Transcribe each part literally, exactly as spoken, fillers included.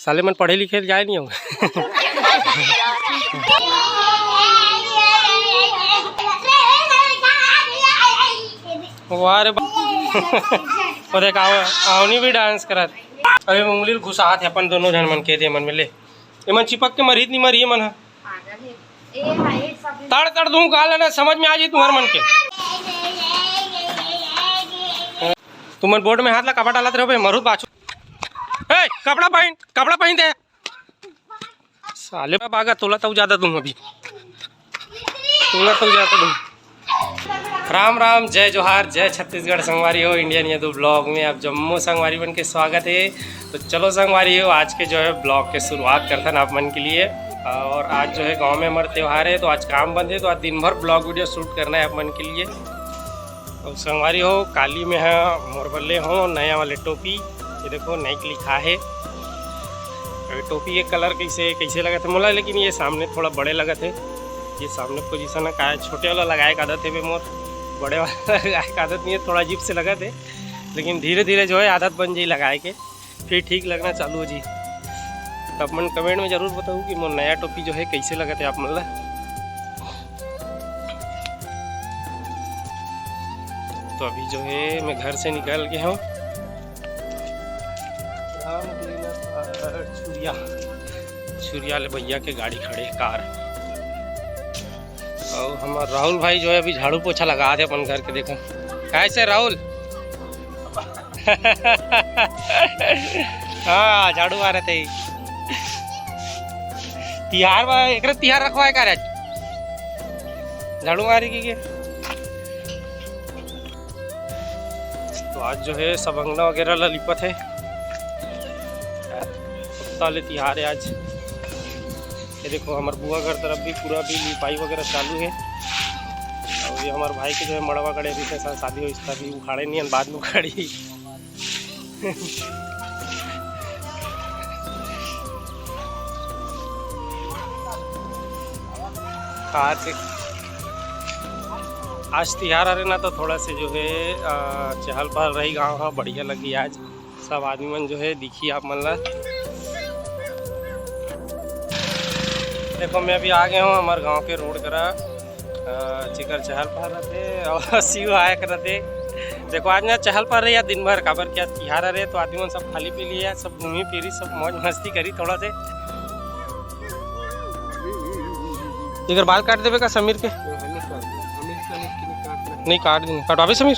साले मन पढ़े लिखे जाए नहीं हो। वाह रे बा-, वो देख, आव-, आवनी भी डांस करत। अबे उंगली ल घुसात हे अपन दोनों झन मन के दे मन में ले। एमन चिपक के मरही त नहीं मरही एमन ह। तड़ तड़ दूं गाल ना, समझ में आ जाई तुम्हर मन के। तुमन बोर्ड में हाथ ला काबर डालत रहो बे, मरहू त बाचहू। ए, कपड़ा पहन, कपड़ा पहन दे। साले बागा तोला तऊ ज्यादा दूं अभी। तोला तऊ ज्यादा दूं। राम राम, जय जोहार, जय छत्तीसगढ़ संगवारी हो। इंडियन यादव ब्लॉग में आप जम्मो संगवारी मन के स्वागत है। तो चलो संगवारी हो, आज के जो है ब्लॉग के शुरुआत करथन आप मन के लिए। और आज जो है गांव में हमारे त्यौहार है, तो आज काम बंद है, तो आज दिन भर ब्लॉग वीडियो शूट करना है आप मन के लिए। अउ संगवारी हो, काली में ह मोर बर ले हो नया वाले टोपी। ये देखो, नई के लिखा है। अबे टोपी के कलर कैसे, कैसे लगत है मोला, लेकिन ये सामने थोड़ा बड़े लगत है। ये सामने पोजीशन है, काय छोटे वाला लगाए का आदत है बे मोर, बड़े वाला लगाए का आदत नहीं है, थोड़ा अजीब से लगत है, लेकिन धीरे धीरे जो है आदत बन जाई लगाए के। फिर ठीक लगना चालू हो जी। तो आप मन कमेंट में जरूर बताओ कि मोर नया टोपी जो है कैसे लगत है आप मन ला। तो अभी जो है मैं घर से निकल गया हूँ। छुरिया, छुरिया ले भैया के गाड़ी खड़े, कार। और हमार राहुल भाई जो है अभी झाड़ू पोछा लगा दे अपन घर के, देखो कैसे राहुल। हाँ, झाड़ू मारत हे। तिहार बा, एकरे तिहार रखवाए का रे आज? झाड़ू मारे की के? तो आज जो है सब अंगना वगैरह ला लिपत है। हफ्ता ले तिहार है आज। ये देखो, हमार बुआ घर तरफ भी पूरा भी लिपाई वगैरह चालू है। और ये हमार भाई के जो है मड़वा गड़े भी शादी हो, इसका भी उखाड़े नहीं, बाद में उखाड़ी। आज, आज तिहार हरे ना, तो थोड़ा से जो है, अ, चहल पहल रही गाँव ह, बढ़िया लगी आज। सब आदमी मन जो है दिखी आप मन ला। देखो, मैं अभी आ गया हूँ हमारे गांव के रोड करा। अ, जेकर चहल पहल रहते और शिव आया करते। देखो, आज ना चहल पहल रही है दिन भर, काबर क्या तिहार रहे, तो आदमी मन सब खाली पी लिया, सब घूमी फिरी, सब मौज मस्ती करी थोड़ा से। एकर बाल काट देबे का समीर के? नहीं, काट दिन, कटवाबे समीर।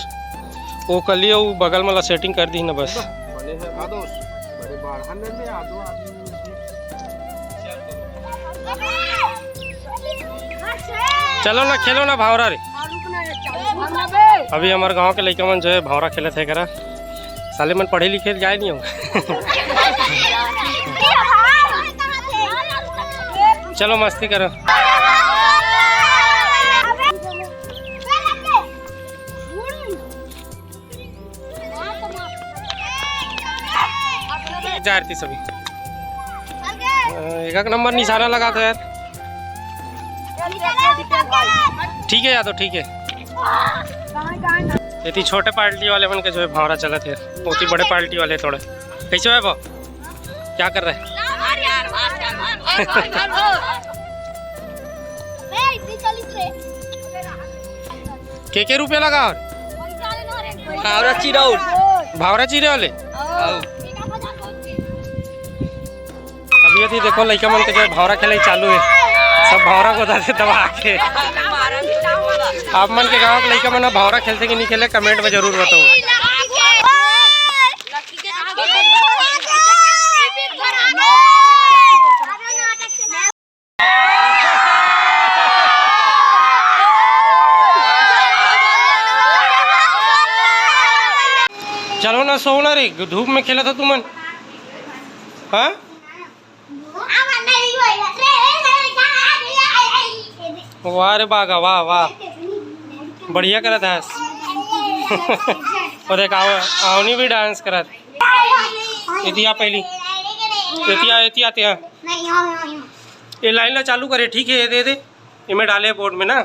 वो कल ही वो बगल में ला सेटिंग कर दी ना बस। चलो ना, खेलो ना भावरा रे। अभी हमारे गांव के लइका मन जो है भावरा खेलत है करा। साले मन पढ़े लिखे जाए नहीं हो। चलो मस्ती करो। जा रही सभी। अ, एक, एक नंबर निशाना लगा तो यार। ठीक है यादव, ठीक है। ये थी छोटे पार्टी वाले मन के जो है भावरा चलत है, बहुत ही बड़े पार्टी वाले थोड़े। कैसे है वो? क्या कर रहे हैं? के के रुपया लगा? भावरा चिरौल। भावरा चिरे वाले? अभी अभी देखो, लइका मन के जो है भावरा खेले चालू है, सब भावरा को दे दबा के। आप मन के गांव के लइका मन भावरा खेलते कि नहीं खेले, कमेंट में जरूर बताओ। चलो ना, सो ना रे, धूप में खेला था तुमन। हाँ, वाह रे बागा, वाह, वाह, बढ़िया करत हस। वो देख, आव-, आवनी भी डांस करत। एतिया पहली, एतिया, एतिया, एतिया। ये लाइन ला चालू करे, ठीक है, ये दे दे, इमे डाले बोर्ड में ना।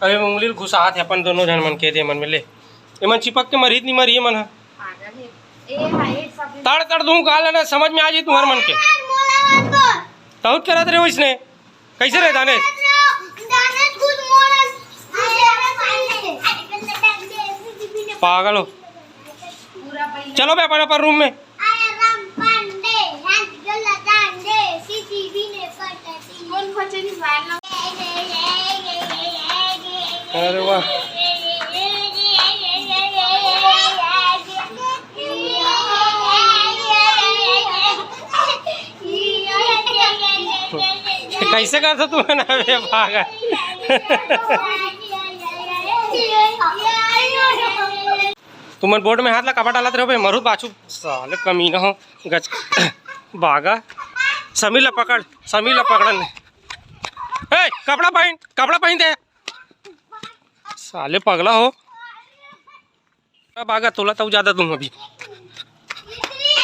अबे उंगली घुसात है अपन दोनों झन मन के दे मन में ले। एमन चिपक के मरही त नहीं मरही एमन ह। तड़ तड़ दूं का लेना, समझ में आ जी तुम्हारे मन के। तहुत करत रहे हो इसने, कैसे रहे दानेश? पागल हो। चलो बे अपन अपन रूम में। अरे वाह। कैसे करता तू ना बे पागल? तुमन बोर्ड में हाथ ला काबर डालत रहो बे? मरहू पाछू साले कमीना हो गच बागा। समीर ला पकड़, समीर ला पकड़न। ए, कपड़ा पहन, कपड़ा पहन दे। साले पगला हो। अब आगा तोला तो ज्यादा दूं अभी।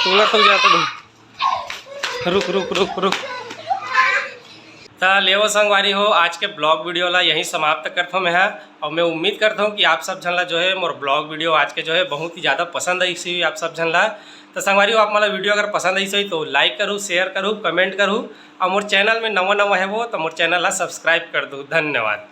तोला तो ज्यादा दूं। रुक, रुक, रुक, रुक। त लेवो संगवारी हो, आज के ब्लॉग वीडियो ला यहीं समाप्त करथों मैं हा। और मैं उम्मीद करता हूँ कि आप सब झन ला जो है मोर ब्लॉग वीडियो आज के जो है बहुत ही ज्यादा पसंद आइस होही आप सब झन ला। तो संगवारी हो, आप मन ला वीडियो अगर पसंद आइस होही तो लाइक करू, शेयर करू, कमेंट करू और मोर चैनल में नवा नवा है वो तो मोर चैनल ला सब्सक्राइब कर दू। धन्यवाद।